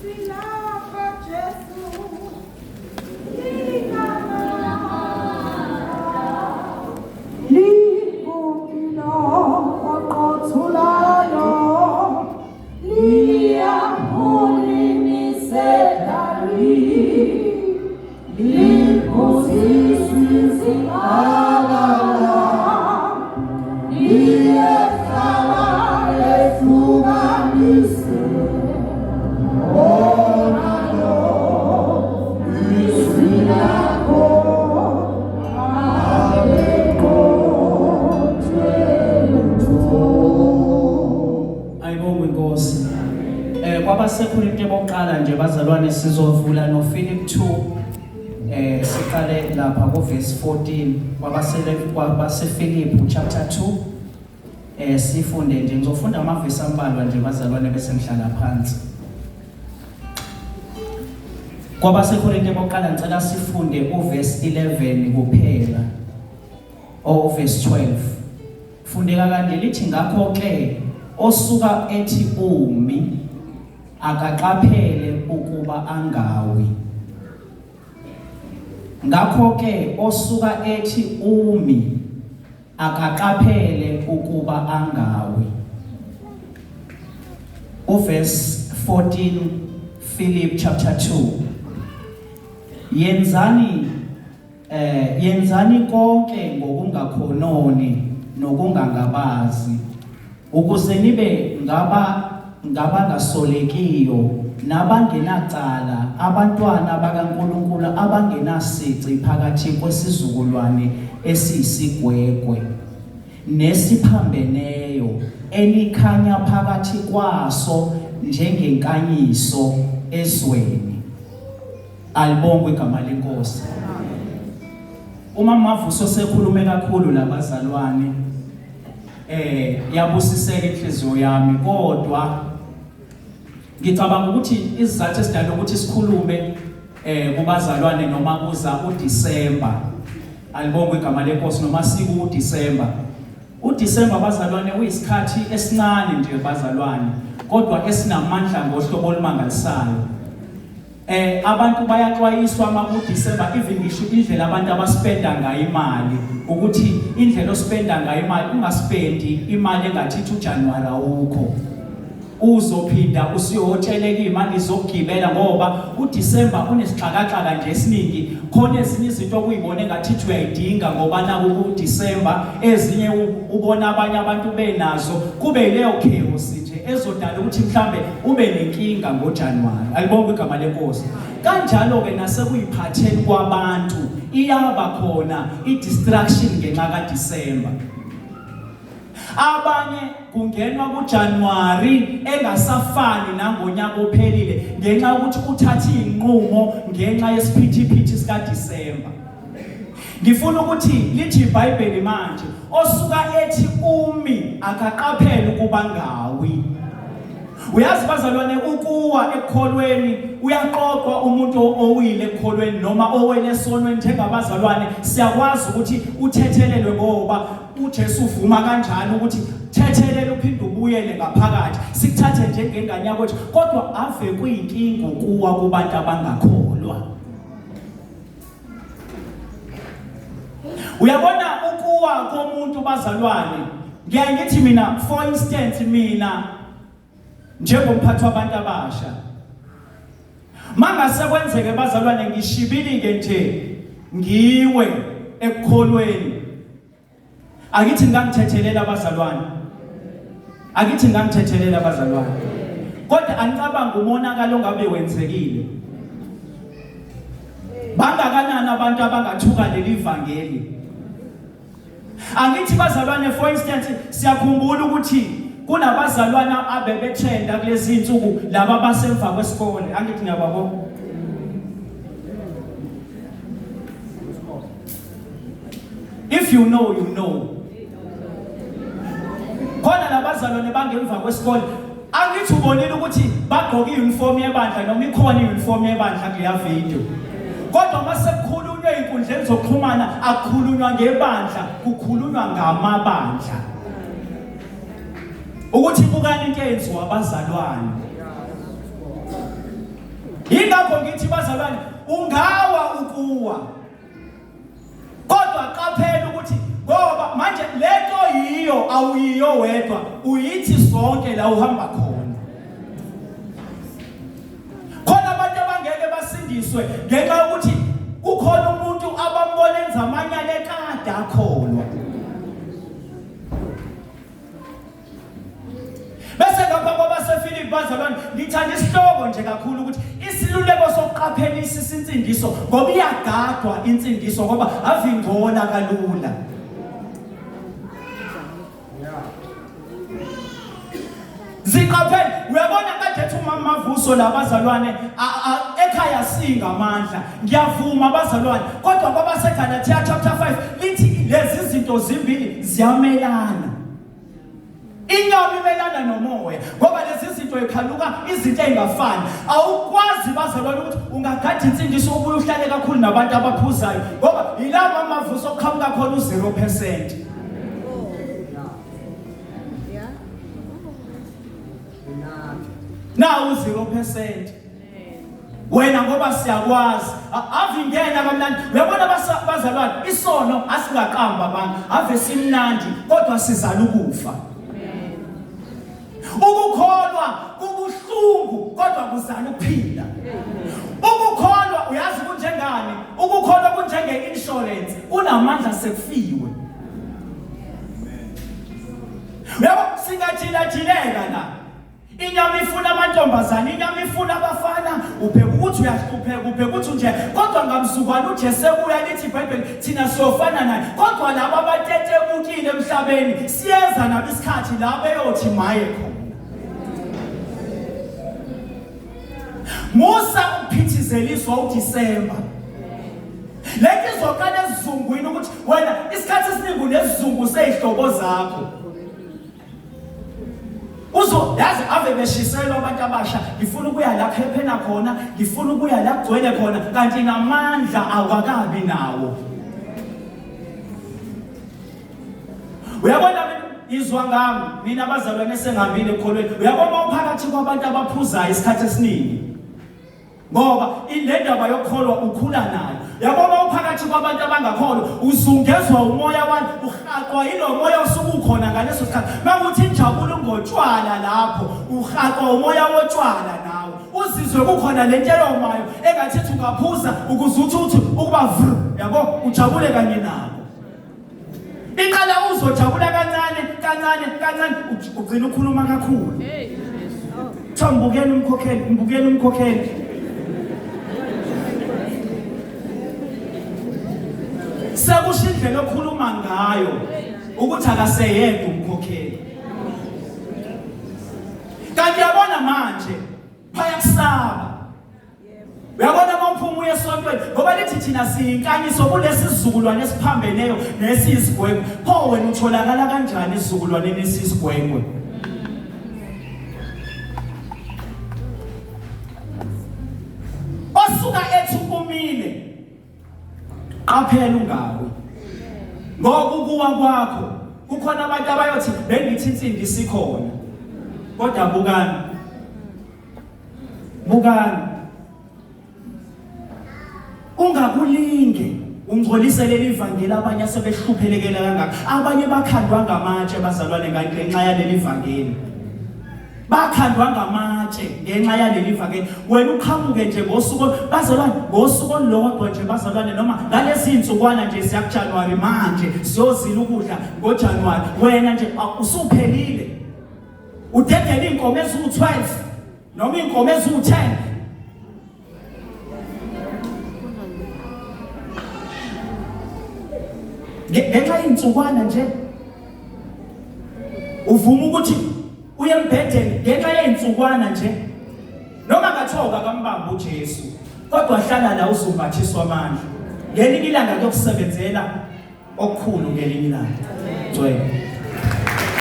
Silapha Jesu. Ayibongwe inkosi. Eh kwabaseKorinte bokuqala nje bazalwane sizovula noPhilip 2 eh siqale lapha ku verse 14 kwabasele kwabaseFilipi chapter 2 eh sifunde nje ngizofunda amavesi ambalwa nje bazalwane bese ngihlala phansi. KwabaseKorinte bokuqala ngicela sifunde uverse 11 kuphela or uverse 12. Fundeka kanje lithi ngakho ke osuka ethi umi akaqaphele ukuba angawi. Ngakho ke osuka ethi umi akaqaphele ukuba angawi. Uverse 14 Philip chapter 2 Yenzani eh yenzani konke ngokungakhononi nokungangabazi ukuze nibe ngaba ngabangasolekiyo nabangenacala abantwana bakaNkulunkulu abangenasici phakathi kwesizukulwane esiyisigwegwe nesiphambeneyo enikhanya phakathi kwaso njengenkanyiso ezweni. Alibongwe igama lenkosi. Uma Mavuso sekhulume kakhulu labazalwane eh yabusiseka inhliziyo yami kodwa ngicabanga ukuthi isizathu esidala ukuthi sikhulume eh kubazalwane noma kuza uDecember alibongwe igama lenkosi noma siku December uDecember bazalwane uyisikhathi esincane nje bazalwane kodwa esinamandla ngohlobo olumangalisayo. Eh abantu bayaxwayiswa uma kuDecember even ngisho indlela abantu abaspenda ngayo imali ukuthi indlela ospenda ngayo imali ungaspendi imali engathi ithi uJanuary awukho uzophinda usuyotsheleka imali zokugibela ngoba uDecember unesixakaxaka nje esiningi khona ezinye izinto okuyibona engathi ithi uyayidinga ngoba naku kuDecember ezinye ubona abanye abantu benazo kube leyo chaos nje ezodala ukuthi mhlambe ube nenkinga ngoJanuary alibonke igama lenkosi kanjalo ke nasekuyiphatheni kwabantu iyaba khona i-distraction ngenxa kaDecember abanye kungenwa kuJanuary engasafani nangonyaka ophelile ngenxa yokuthi uthatha izinqumo ngenxa yesiphithiphithi sikaDecember Ngifuna ukuthi lithi iBhayibheli manje osuka ethi umi akaqaphele ukuba ngawi. Uyazi bazalwane ukuwa ekukholweni uyaqoqwa umuntu owile ekukholweni noma owele esonweni njengabazalwane siyakwazi ukuthi uthethelelwe ngoba uJesu uvuma kanjalo ukuthi thethelela uphinde ubuyele ngaphakathi sikuthathe njengengane yakwethu kodwa ave kuyinkinga ukuwa kubantu abangakholwa. Uyabona ukuwa komuntu bazalwane ngiyaye ngithi mina for instance mina njengomphathi wabantu abasha mangase kwenzeke bazalwane ngishibilike nje ngiwe ekukholweni Akithi ngangithethelela abazalwane. Akithi ngangithethelela abazalwane. Kodwa anicabanga umonakalo ongabe wenzekile. Bangakanani abantu abangathuka leli vangeli? Angithi bazalwane for instance siyakhumbula ukuthi kunabazalwana abebethenda kulezi insuku laba basemva kwesikole angithi ngiyababona If you know you know. Khona labazalwane bangemva kwesikole angithi ubonile ukuthi bagqoke iuniform yebandla noma ikhona iuniform yebandla kuleya video. Kodwa uma sekukhulunywa ezinkundleni zokuxhumana akukhulunywa ngebandla kukhulunywa ngamabandla. Ukuthi bukani into eyenziwa abazalwane. Yingakho ngithi bazalwane ungawa ukuwa. Kodwa qaphela ukuthi ngoba manje lento yiyo awuyiyo wedwa uyithi sonke la uhamba khona. Khona abantu abangeke basindiswe ngenxa yokuthi kukhona umuntu abambona enza amanyala ekade akholwa. Bese ngapha kwabaseFilipi bazalwane ngithanda isihloko nje kakhulu ukuthi isiluleko sokuqaphelisa isinsindiso ngoba iyagadwa insindiso ngoba avingcola kalula. Ziqaphele uyabona kade ethi umama Mavuso labazalwane ekhaya singamandla ngiyavuma abazalwane kodwa kwabaseGalatia chapter 5 lithi lezi zinto zimbili ziyamelana inyama imelana nomoya ngoba lezi zinto ikhanuka izinto ezingafani awukwazi bazalwane ukuthi ungagada insindiso ubuye uhlale kakhulu nabantu abaphuzayo ngoba yilama mavuso okuqhamuka khona u-0%. Nawu 0%. Wena ngoba siyakwazi ave ingena kamnandi uyabona bazalwane isono asingaqamba abantu ave simnandi kodwa sizala ukufa. Ukukholwa kubuhlungu kodwa kuzala ukuphila. Ukukholwa uyazi kunjengani? Ukukholwa kunjenge insurance kunamandla sekufiwe. Uyabo singajilajileka la. Inyama ifuna amantombazane, inyama ifuna abafana, ubheka ukuthi uyahlupheka, ubheka ukuthi nje kodwa ngamzukwana uJesu ebuya lithi iBhayibheli thina siyofana naye. Kodwa laba abatetebukile emhlabeni siyeza nabo isikhathi la beyothi maye khona. Musa ukuphithizeliswa uDisemba. Lento izoqala esizungwini ukuthi wena isikhathi esiningi unesizungu sezihlobo zakho. Uzo yazi ave beshiselwa abantu abasha ngifuna ukuya la phephena khona ngifuna ukuya la kugcwele khona kanti namandla awakabi nawo. Uyabona izwa ngami mina abazalwane esengihambile ekukholweni uyabona uphakathi kwabantu abaphuzayo isikhathi esiningi ngoba ile ndaba yokukholwa ukhula nayo yabona uphakathi kwabantu abangakholwa uzungezwa umoya wani uhaqwa yilo moya osuke ukhona ngaleso sikhathi makuthi injabulo ngotshwala lapho uhaqwa umoya wotshwala nawe uzizwe kukhona lento eyomayo engathi ungaphuza ukuze uthi uthi ukuba vr yabo ujabule kanye nabo Iqala uzojabula kancane kancane kancane ugcina ukhuluma kakhulu. Kuthiwa mbukeni umkhokheli, mbukeni umkhokheli. Sekusho indlela okhuluma ngayo ukuthi akaseyedwa umkhokheli. Kanti yabona manje bayakusaba. Uyabona uma uphuma uye esontweni ngoba lithi thina siyinkanyiso kulesi sizukulwane esiphambeneyo nesiyisigwegwe. Pho wena utholakala kanjani esizukulwaneni esiyisigwegwe? Osuka ethi umile qaphela ungawi. Ngoba ukuwa kwakho kukhona abantu abayothi bengithi insimbi isikhona. Kodwa bukani Bukani. Ungakulinge ungcolise leli vangeli abanye asebehluphekela kangaka. Abanye bakhandwa ngamatshe bazalwane ngenxa yaleli vangeli. Bakhandwa ngamatshe ngenxa yaleli vangeli. Wena uqhamuke nje ngosuku bazalwane ngosuku olulodwa nje bazalwane noma ngalezi insukwana nje siya kuJanuary manje siyozila ukudla ngoJanuary. Wena nje usuphelile. Udedela iy'nkomo eziwu-12 noma iy'nkomo eziwu-10 ngenxa yey'nsukwana nje uvuma ukuthi uye embhedeni ngenxa yey'nsukwana nje noma ngathiwa ukakambamba uJesu kodwa hlala la uzumbathiswa amandla ngelinye ilanga kuyokusebenzela okukhulu ngelinye ilanga. Gcwele.